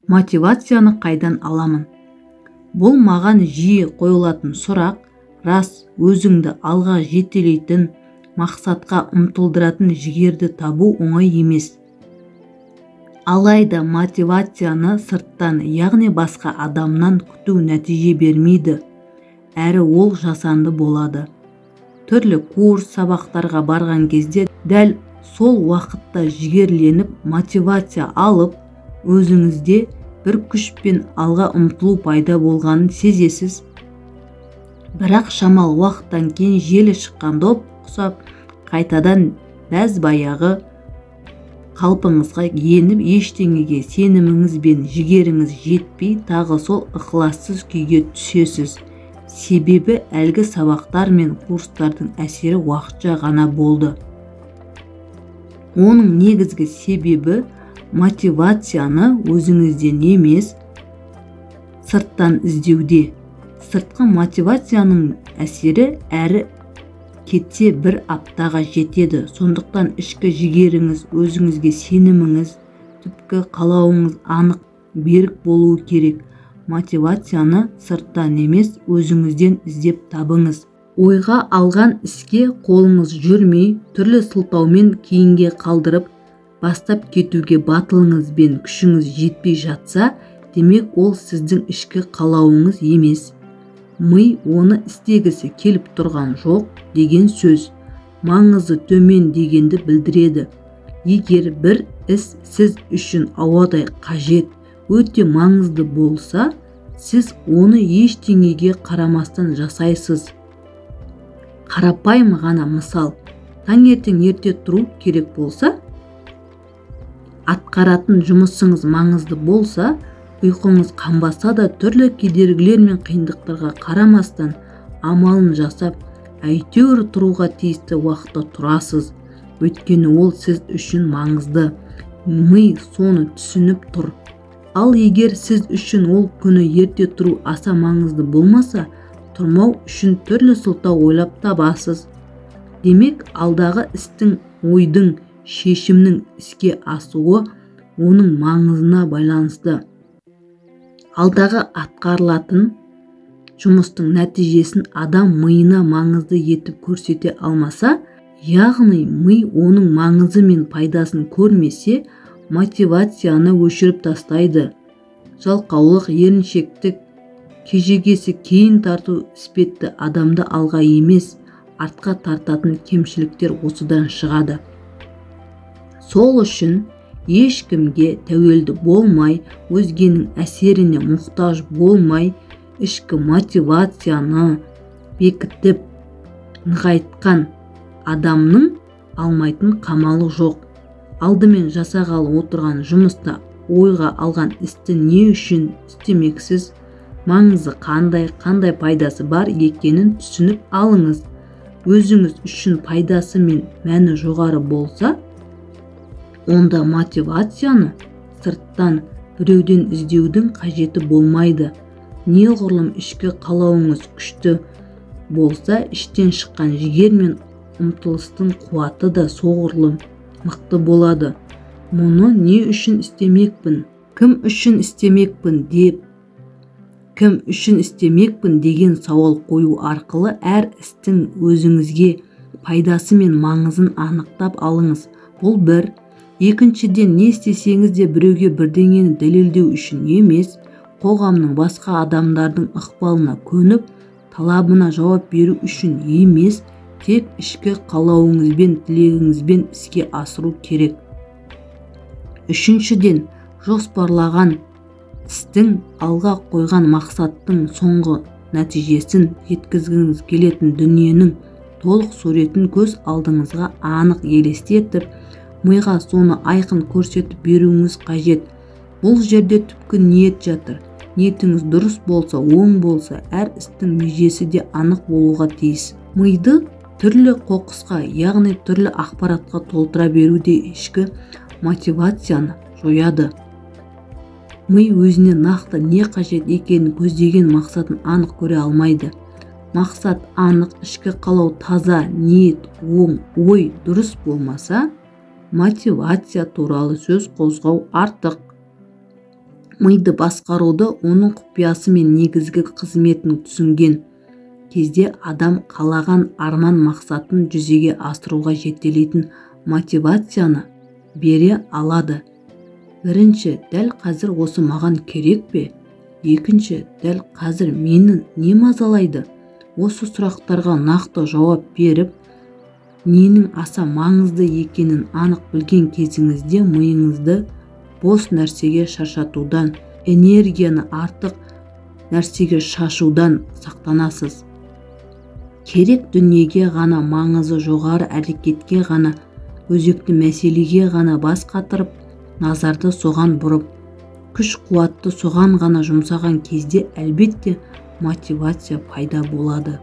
Мотивацияны қайдан аламын? Бұл маған жиі қойылатын сұрақ. Рас, өзіңді алға жетелейтін, мақсатқа ұмтылдыратын жігерді табу оңай емес. Алайда мотивацияны сырттан, яғни басқа адамнан күту нәтиже бермейді, әрі ол жасанды болады. Түрлі курс, сабақтарға барған кезде дәл сол уақытта жігерленіп, мотивация алып, өзіңізде бір күш пен алға ұмтылу пайда болғанын сезесіз. Бірақ шамалы уақыттан кейін желі шыққан доп құсап, қайтадан бәз баяғы қалпыңызға еніп, ештеңеге сеніміңіз бен жігеріңіз жетпей, тағы сол ықылассыз күйге түсесіз. Себебі әлгі сабақтар мен курстардың әсері уақытша ғана болды. Оның негізгі себебі мотивацияны өзіңізден емес, сырттан іздеуде. Сыртқы мотивацияның әсері әрі кетсе бір аптаға жетеді. Сондықтан ішкі жігеріңіз, өзіңізге сеніміңіз, түпкі қалауыңыз анық, берік болуы керек. Мотивацияны сырттан емес, өзіңізден іздеп табыңыз. Ойға алған іске қолыңыз жүрмей, түрлі сылтаумен кейінге қалдырып, бастап кетуге батылыңыз бен күшіңіз жетпей жатса, демек ол сіздің ішкі қалауыңыз емес. Ми оны істегісі келіп тұрған жоқ деген сөз, маңызы төмен дегенді білдіреді. Егер бір іс сіз үшін ауадай қажет, өте маңызды болса, сіз оны ештеңеге қарамастан жасайсыз. Қарапайым ғана мысал, таңертең ерте тұру керек болса, атқаратын жұмысыңыз маңызды болса, ұйқыңыз қанбаса да түрлі кедергілер мен қиындықтарға қарамастан амалын жасап, әйтеуір тұруға тиісті уақытта тұрасыз. Өйткені ол сіз үшін маңызды. Ми соны түсініп тұр. Ал егер сіз үшін ол күні ерте тұру аса маңызды болмаса, тұрмау үшін түрлі сылтау ойлап табасыз. Демек, алдағы істің, ойдың, шешімнің іске асуы оның маңызына байланысты. Алдағы атқарылатын жұмыстың нәтижесін адам миына маңызды етіп көрсете алмаса, яғни ми оның маңызы мен пайдасын көрмесе, мотивацияны өшіріп тастайды. Жалқаулық, еріншектік, кежегесі кейін тарту іспетті адамды алға емес, артқа тартатын кемшіліктер осыдан шығады. Сол үшін ешкімге тәуелді болмай, өзгенің әсеріне мұқтаж болмай, ішкі мотивацияны бекітіп, нығайтқан адамның алмайтын қамалы жоқ. Алдымен жасағалы отырған жұмыста ойға алған істі не үшін істемексіз, маңызы қандай, қандай пайдасы бар екенін түсініп алыңыз. Өзіңіз үшін пайдасы мен мәні жоғары болса, онда мотивацияны сырттан біреуден іздеудің қажеті болмайды. Неғұрлым ішкі қалауыңыз күшті болса, іштен шыққан жігер мен ұмтылыстың қуаты да соғұрлым мықты болады. Мұны не үшін істемекпін, кім үшін істемекпін деп, кім үшін істемекпін деген сауал қою арқылы әр істің өзіңізге пайдасы мен маңызын анықтап алыңыз. Бұл бір. Екіншіден, не істесеңіз де біреуге бірдеңені дәлелдеу үшін емес, қоғамның, басқа адамдардың ықпалына көніп, талабына жауап беру үшін емес, тек ішкі қалауыңызбен, тілегіңізбен іске асыру керек. Үшіншіден, жоспарлаған істің, алға қойған мақсаттың соңғы нәтижесін, жеткізгіңіз келетін дүниенің толық суретін көз алдыңызға анық елестетіп, миға соны айқын көрсетіп беруіңіз қажет. Бұл жерде түпкі ниет жатыр. Ниетіңіз дұрыс болса, оң болса, әр істің межесі де анық болуға тиіс. Миды түрлі қоқысқа, яғни түрлі ақпаратқа толтыра беру де ішкі мотивацияны жояды. Ми өзіне нақты не қажет екенін, көздеген мақсатын анық көре алмайды. Мақсат анық, ішкі қалау таза, ниет оң, ой дұрыс болмаса, мотивация туралы сөз қозғау артық. Миды басқаруды, оның құпиясы мен негізгі қызметін түсінген кезде адам қалаған арман мақсатын жүзеге асыруға жетелейтін мотивацияны бере алады. Бірінші, дәл қазір осы маған керек пе? Екінші, дәл қазір мені не мазалайды? Осы сұрақтарға нақты жауап беріп, ненің аса маңызды екенін анық білген кезіңізде миыңызды бос нәрсеге шаршатудан, энергияны артық нәрсеге шашудан сақтанасыз. Керек дүниеге ғана, маңызы жоғары әрекетке ғана, өзекті мәселеге ғана бас қатырып, назарды соған бұрып, күш қуатты соған ғана жұмсаған кезде әлбетте мотивация пайда болады.